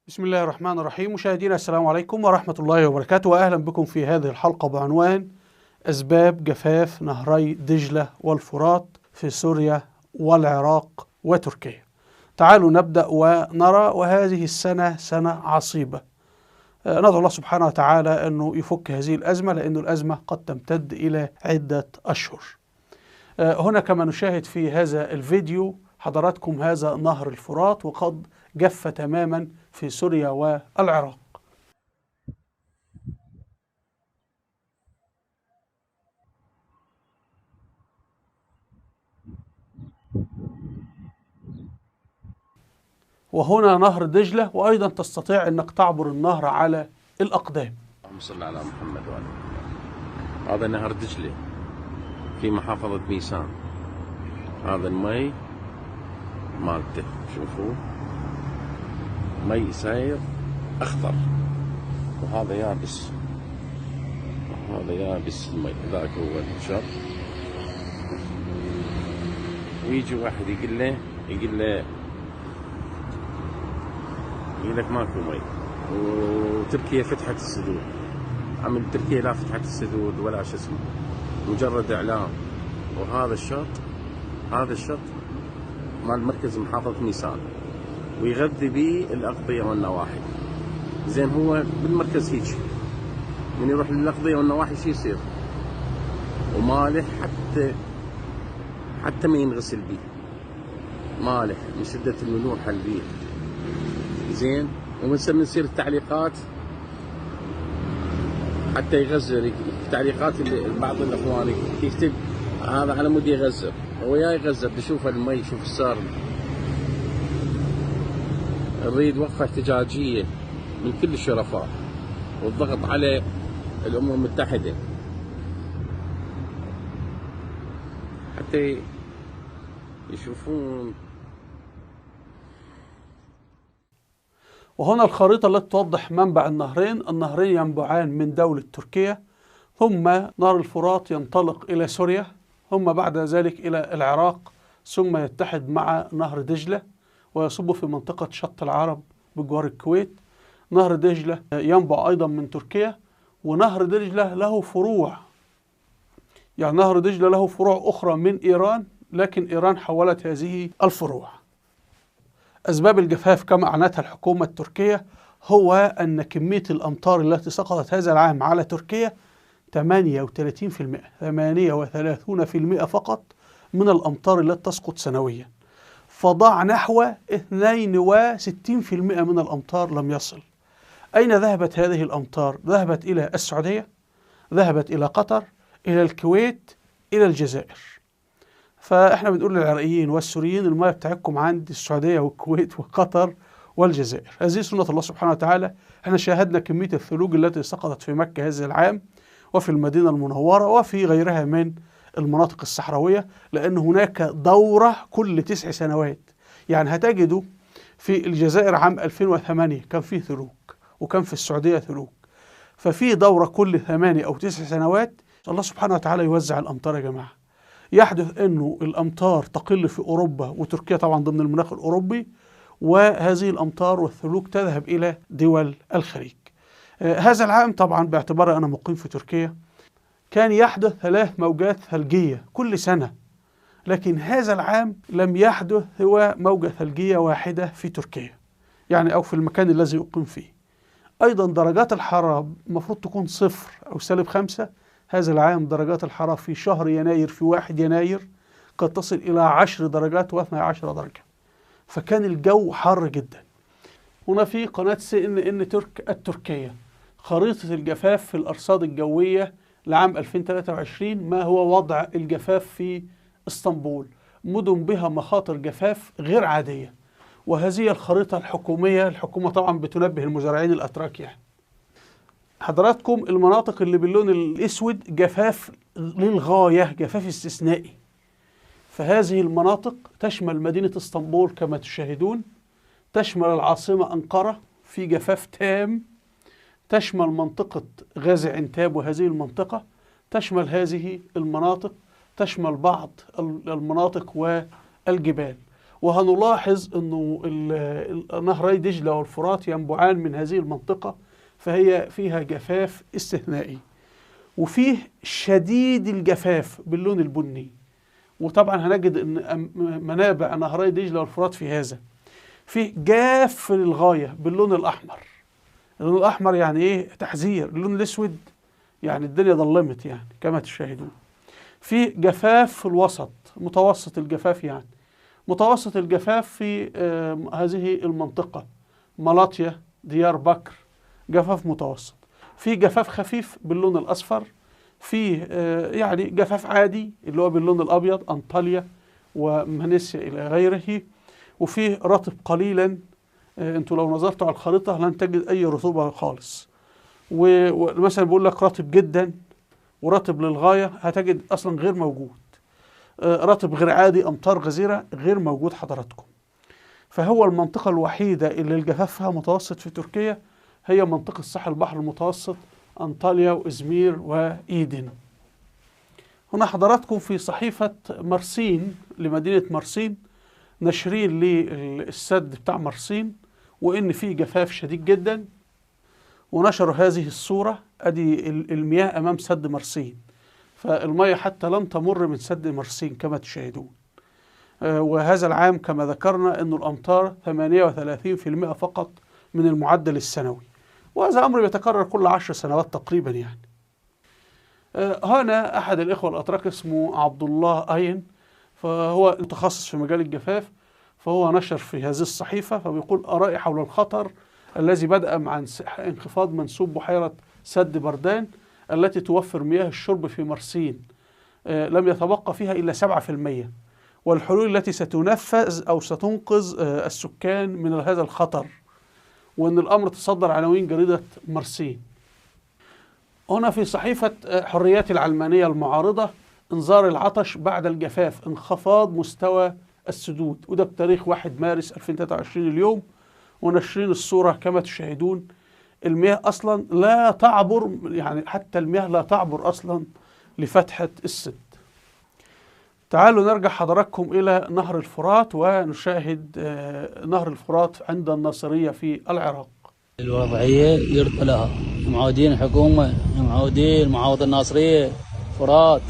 بسم الله الرحمن الرحيم. مشاهدينا السلام عليكم ورحمة الله وبركاته، وأهلا بكم في هذه الحلقة بعنوان أسباب جفاف نهري دجلة والفرات في سوريا والعراق وتركيا. تعالوا نبدأ ونرى، وهذه السنة سنة عصيبة، ندعو الله سبحانه وتعالى أنه يفك هذه الأزمة، لأن الأزمة قد تمتد إلى عدة أشهر. هنا كما نشاهد في هذا الفيديو حضراتكم هذا نهر الفرات، وقد جف تماما في سوريا والعراق. وهنا نهر دجلة، وأيضا تستطيع أنك تعبر النهر على الأقدام. اللهم صل على محمد وعلى محمد. هذا نهر دجلة في محافظة ميسان. هذا المي مالته، شوفوا مي ساير أخضر، وهذا يابس، وهذا يابس المي، ذاك هو الشط. ويجي واحد يقول له يقول لك ماكو مي، وتركيا فتحت السدود. عم تركيا لا فتحت السدود ولا شو اسمه، مجرد اعلام. وهذا الشط، هذا الشط مال مركز محافظة ميسان، ويغذي به الأقضية والنواحي. زين هو بالمركز هيك، من يروح للأقضية والنواحي شو يصير؟ ومالح حتى ما ينغسل به، مالح من شدة الملوحة اللي بيه. زين، ومن ثم يصير التعليقات حتى يغزر. التعليقات اللي بعض الاخوان يكتب هذا على مود يغزر، هو يا يغزر بشوف المي، شوف صار. نريد وقفه احتجاجيه من كل الشرفاء والضغط على الامم المتحده حتى يشوفون. وهنا الخريطة التي توضح منبع النهرين. النهرين ينبعان من دولة تركيا، ثم نهر الفرات ينطلق إلى سوريا، ثم بعد ذلك إلى العراق، ثم يتحد مع نهر دجلة ويصب في منطقة شط العرب بجوار الكويت. نهر دجلة ينبع أيضا من تركيا، ونهر دجلة له فروع، يعني نهر دجلة له فروع أخرى من إيران، لكن إيران حولت هذه الفروع. أسباب الجفاف كما أعلنتها الحكومة التركية هو أن كمية الأمطار التي سقطت هذا العام على تركيا 38%، 38% فقط من الأمطار التي تسقط سنويا، فضاع نحو 62% من الأمطار لم يصل. أين ذهبت هذه الأمطار؟ ذهبت إلى السعودية، ذهبت إلى قطر، إلى الكويت، إلى الجزائر. فإحنا بنقول للعراقيين والسوريين المياه بتاعتكم عند السعودية والكويت وقطر والجزائر. هذه سنة الله سبحانه وتعالى. احنا شاهدنا كمية الثلوج التي سقطت في مكة هذا العام، وفي المدينة المنورة، وفي غيرها من المناطق الصحراوية، لأن هناك دورة كل 9 سنوات. يعني هتجدوا في الجزائر عام 2008 كان فيه ثلوج، وكان في السعودية ثلوج، ففي دورة كل 8 أو 9 سنوات. الله سبحانه وتعالى يوزع الأمطار يا جماعة. يحدث أنه الأمطار تقل في أوروبا وتركيا طبعا ضمن المناخ الأوروبي، وهذه الأمطار والثلوج تذهب إلى دول الخليج. هذا العام طبعا باعتبار أنا مقيم في تركيا كان يحدث 3 موجات ثلجية كل سنة، لكن هذا العام لم يحدث هو موجة ثلجية واحدة في تركيا، يعني أو في المكان الذي أقيم فيه. أيضا درجات الحرارة المفروض تكون 0 أو -5، هذا العام درجات الحرارة في شهر يناير، في 1 يناير، قد تصل إلى 10 درجات و12 درجة، فكان الجو حر جدا. هنا في قناة CNN ترك التركية خريطة الجفاف في الأرصاد الجوية لعام 2023. ما هو وضع الجفاف في اسطنبول؟ مدن بها مخاطر جفاف غير عادية. وهذه الخريطة الحكومية، الحكومة طبعا بتنبه المزارعين الأتراك. يعني حضراتكم المناطق اللي باللون الأسود جفاف للغاية، جفاف استثنائي. فهذه المناطق تشمل مدينة اسطنبول كما تشاهدون، تشمل العاصمة أنقرة في جفاف تام، تشمل منطقة غازي عنتاب وهذه المنطقة، تشمل هذه المناطق، تشمل بعض المناطق والجبال. وهنلاحظ أنه نهري دجلة والفرات ينبعان من هذه المنطقة، فهي فيها جفاف استثنائي، وفيه شديد الجفاف باللون البني. وطبعا هنجد أن منابع نهري دجلة والفرات في هذا. فيه جاف للغاية باللون الأحمر. اللون الأحمر يعني إيه؟ تحذير. اللون الأسود يعني الدنيا ظلمت يعني كما تشاهدون. في جفاف في الوسط، متوسط الجفاف، يعني متوسط الجفاف في هذه المنطقة، ملاطيا، ديار بكر، جفاف متوسط. في جفاف خفيف باللون الأصفر، في يعني جفاف عادي اللي هو باللون الأبيض، أنطاليا ومانيسيا إلى غيره. وفيه رطب قليلا، انتوا لو نظرتوا على الخريطة لن تجد أي رطوبة خالص. ومثلا بيقول لك رطب جدا ورطب للغاية، هتجد أصلا غير موجود. رطب غير عادي، أمطار غزيرة، غير موجود حضراتكم. فهو المنطقة الوحيدة اللي الجفاف فيها متوسط في تركيا هي منطقة ساحل البحر المتوسط، أنطاليا وإزمير وإيدن. هنا حضراتكم في صحيفة مرسين لمدينة مرسين، نشرين للسد بتاع مرسين وإن فيه جفاف شديد جدا، ونشروا هذه الصورة. أدي المياه أمام سد مرسين، فالمياه حتى لم تمر من سد مرسين كما تشاهدون. وهذا العام كما ذكرنا أن الأمطار 38% فقط من المعدل السنوي، وهذا أمر يتكرر كل 10 سنوات تقريبا يعني. هنا أحد الإخوة الأتراك اسمه عبد الله أين، فهو متخصص في مجال الجفاف، فهو نشر في هذه الصحيفة فبيقول آرائي حول الخطر الذي بدأ مع انخفاض منسوب بحيرة سد بردان التي توفر مياه الشرب في مرسين، لم يتبقى فيها إلا 7%، والحلول التي ستنفذ أو ستنقذ السكان من هذا الخطر، وأن الأمر تصدر عناوين جريدة مرسين. هنا في صحيفة حريات العلمانية المعارضة، انذار العطش بعد الجفاف، انخفاض مستوى السدود، وده بتاريخ 1 مارس 2023 اليوم، ونشرين الصورة كما تشاهدون. المياه أصلا لا تعبر، يعني حتى المياه لا تعبر أصلا لفتحة السد. تعالوا نرجع حضراتكم إلى نهر الفرات ونشاهد نهر الفرات عند الناصرية في العراق. الوضعية يرثى لها، معودين الحكومة، معودين معاوض الناصرية، فرات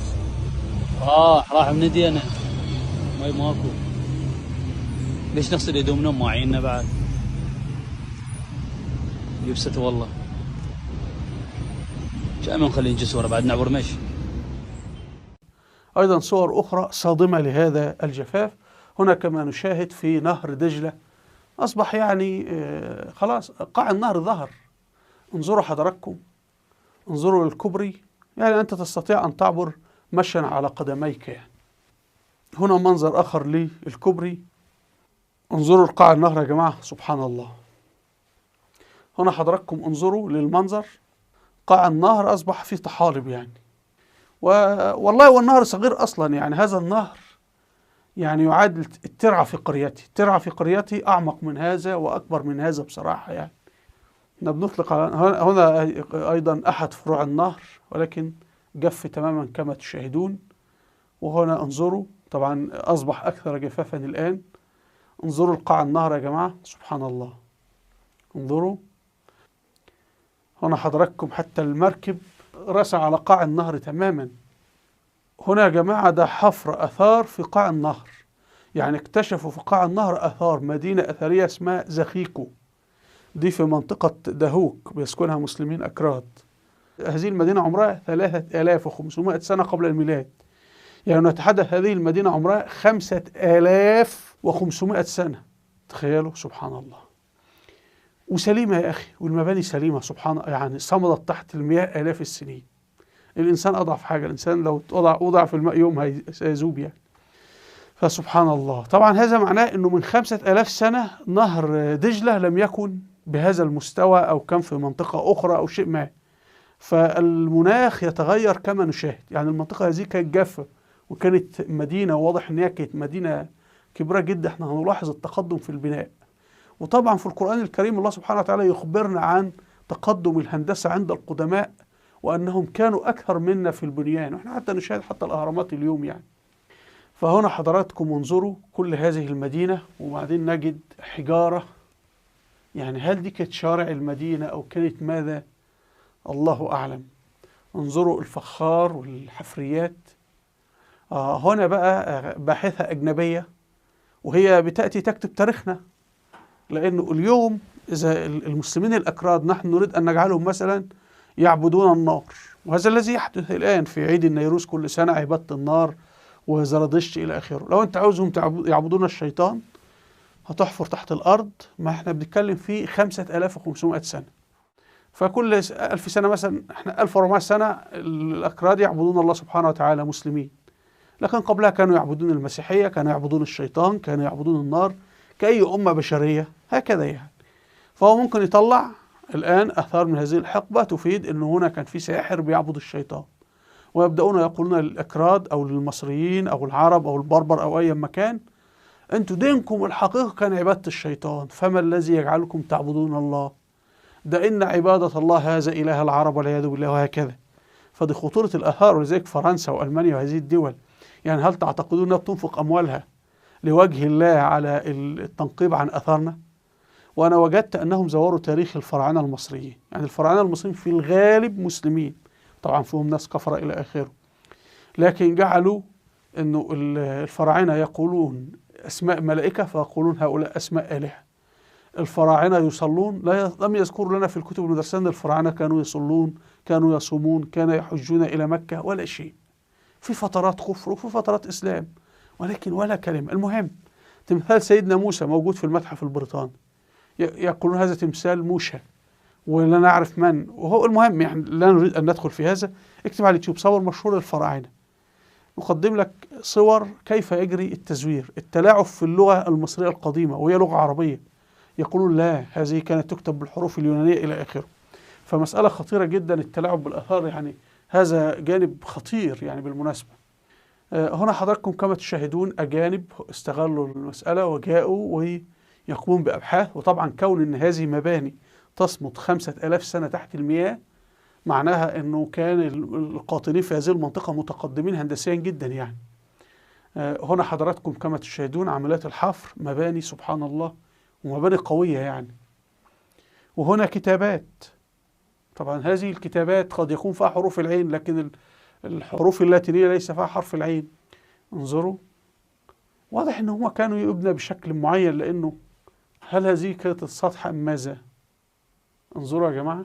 راح من يدينا، مي ماكو. ليش نغسل هدومنا ومواعيننا بعد؟ يبست والله. كأنه نخلي جسورة بعد نعبر مشي. أيضا صور أخرى صادمة لهذا الجفاف. هنا كما نشاهد في نهر دجلة، أصبح يعني خلاص قاع النهر ظهر. انظروا حضراتكم، انظروا للكوبري، يعني أنت تستطيع أن تعبر مشيا على قدميك يعني. هنا منظر آخر للكوبري، انظروا لقاع النهر يا جماعة، سبحان الله. هنا حضراتكم انظروا للمنظر، قاع النهر أصبح فيه طحالب يعني. والله والنهر صغير أصلا يعني، هذا النهر يعني يعادل الترعة في قريتي، الترعة في قريتي أعمق من هذا وأكبر من هذا بصراحة يعني. احنا بنطلق على هنا أيضا أحد فروع النهر، ولكن جف تماما كما تشاهدون. وهنا انظروا، طبعا أصبح أكثر جفافا الآن. انظروا لقاع النهر يا جماعة، سبحان الله. انظروا هنا حضراتكم، حتى المركب رأس على قاع النهر تماما. هنا يا جماعة ده حفر أثار في قاع النهر، يعني اكتشفوا في قاع النهر أثار مدينة أثرية اسمها زخيكو، دي في منطقة دهوك بيسكنها مسلمين أكراد. هذه المدينة عمرها 3500 سنة قبل الميلاد، يعني نتحدث هذه المدينة عمرها 5500 سنة، تخيلوا سبحان الله. وسليمة يا أخي، والمباني سليمة سبحان الله، يعني صمدت تحت المياه آلاف السنين. الإنسان أضعف حاجة، الإنسان لو وضع في الماء يوم سيذوب يعني. فسبحان الله. طبعا هذا معناه أنه من 5000 سنة نهر دجلة لم يكن بهذا المستوى، أو كان في منطقة أخرى أو شيء ما. فالمناخ يتغير كما نشاهد، يعني المنطقة هذه كانت جافة وكانت مدينة، واضح أنها كانت مدينة كبيرة جدا. احنا هنلاحظ التقدم في البناء. وطبعا في القرآن الكريم الله سبحانه وتعالى يخبرنا عن تقدم الهندسة عند القدماء، وأنهم كانوا أكثر منا في البنيان، وإحنا حتى نشاهد حتى الأهرامات اليوم يعني. فهنا حضراتكم انظروا كل هذه المدينة، وبعدين نجد حجارة. يعني هل دي كانت شارع المدينة أو كانت ماذا؟ الله أعلم. انظروا الفخار والحفريات. هنا بقى باحثة أجنبية وهي بتأتي تكتب تاريخنا، لأنه اليوم إذا المسلمين الأكراد نحن نريد أن نجعلهم مثلا يعبدون النار، وهذا الذي يحدث الآن في عيد النيروز كل سنة، عبادة النار وزرادشت إلى آخره. لو أنت عاوزهم يعبدون الشيطان هتحفر تحت الأرض، ما احنا بنتكلم في 5500 سنة، فكل 1000 سنة مثلا، احنا 1400 سنة الأكراد يعبدون الله سبحانه وتعالى مسلمين، لكن قبلها كانوا يعبدون المسيحية، كانوا يعبدون الشيطان، كانوا يعبدون النار كأي أمة بشرية هكذا يعني. فهو ممكن يطلع الآن آثار من هذه الحقبة تفيد أنه هنا كان في ساحر بيعبد الشيطان، ويبدأون يقولون للأكراد أو للمصريين أو العرب أو البربر أو أي مكان، أنتوا دينكم الحقيقي كان عبادة الشيطان، فما الذي يجعلكم تعبدون الله؟ ده إن عبادة الله هذا إله العرب والعياذ بالله، وهكذا. فدي خطورة الآثار. ولذلك فرنسا وألمانيا وهذه الدول، يعني هل تعتقدون أنها بتنفق أموالها لوجه الله على التنقيب عن آثارنا؟ وأنا وجدت أنهم زوروا تاريخ الفراعنة المصريين. يعني الفراعنة المصريين في الغالب مسلمين، طبعا فيهم ناس كفرة إلى آخره، لكن جعلوا أنه الفراعنة يقولون أسماء ملائكة فيقولون هؤلاء أسماء آلهة. الفراعنة يصلون، لم يذكروا لنا في الكتب المدرسة أن الفراعنة كانوا يصلون، كانوا يصومون، كانوا يحجون إلى مكة، ولا شيء. في فترات كفر وفي فترات إسلام، ولكن ولا كلمة. المهم تمثال سيدنا موسى موجود في المتحف البريطاني، يقولون هذا تمثال موشى ولا نعرف من، وهو المهم يعني لا نريد أن ندخل في هذا. اكتب على اليوتيوب صور مشهورة للفراعنة، نقدم لك صور كيف يجري التزوير، التلاعب في اللغة المصرية القديمة وهي لغة عربية، يقولون لا هذه كانت تكتب بالحروف اليونانية إلى آخره. فمسألة خطيرة جدا التلاعب بالآثار، يعني هذا جانب خطير يعني بالمناسبة. هنا حضراتكم كما تشاهدون أجانب استغلوا المسألة وجاءوا ويقومون بأبحاث. وطبعا كون أن هذه مباني تصمد 5000 سنة تحت المياه معناها أنه كان القاطنين في هذه المنطقة متقدمين هندسيا جدا يعني. هنا حضراتكم كما تشاهدون عمليات الحفر، مباني سبحان الله، ومباني قوية يعني. وهنا كتابات، طبعا هذه الكتابات قد يكون فيها حروف العين، لكن الحروف اللاتينية ليس فيها حرف العين. انظروا، واضح ان هما كانوا يبنى بشكل معين، لانه هل هذه كانت السطح ام ماذا؟ انظروا يا جماعة،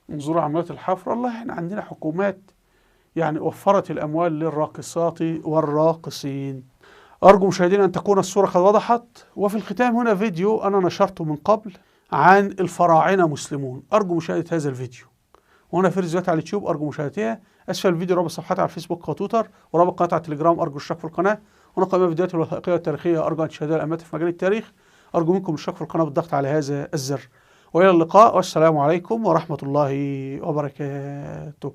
انظروا عمليات الحفر. والله احنا عندنا حكومات يعني وفرت الاموال للراقصات والراقصين. أرجو مشاهدينا أن تكون الصورة قد وضحت. وفي الختام هنا فيديو أنا نشرته من قبل عن الفراعنة مسلمون، أرجو مشاهدة هذا الفيديو. وهنا في فيديوهات على اليوتيوب أرجو مشاهدتها. أسفل الفيديو رابط صفحتي على الفيسبوك وتويتر، ورابط قناتي على التليجرام، أرجو الاشتراك في القناة. هنا قائمة فيديوهات الوثائقية والتاريخية، أرجو أن تشاهدوها الأمات في مجال التاريخ. أرجو منكم الاشتراك في القناة بالضغط على هذا الزر. وإلى اللقاء، والسلام عليكم ورحمة الله وبركاته.